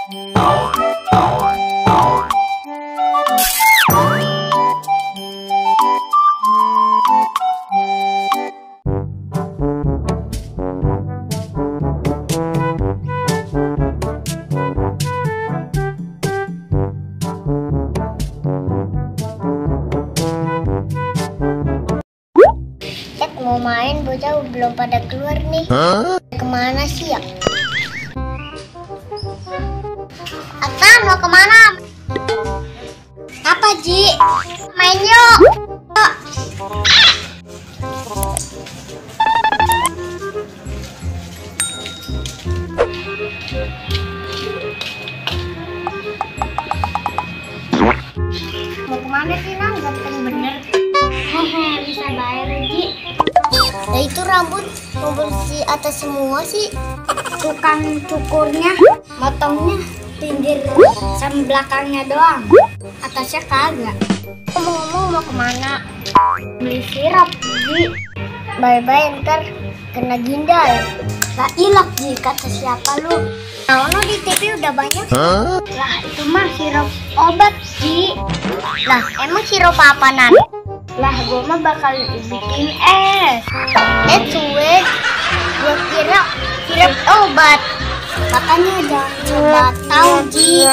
Mau main, bocah belum pada keluar nih. Kemana sih ya? Atan, mau kemana? Apa, Ji? Main yuk. Mau kemana sih, Nang? Ganteng bener. Hehe, bisa bayar, Ji. Nah, itu rambut si atas semua sih. Tukang cukurnya motongnya pinggir sama belakangnya doang, atasnya kagak. Ngomong-ngomong mau kemana? Beli sirup, Ji. Bye-bye, ntar kena ginjal. Lah ilok, Ji, kata siapa lu? Nah, di TV udah banyak. Lah itu mah sirup obat, Ji. Lah emang sirup apa, Nan? Lah gue mah bakal bikin es. Sweet. Gue kira sirup obat. Makanya jangan coba tahu, Ji.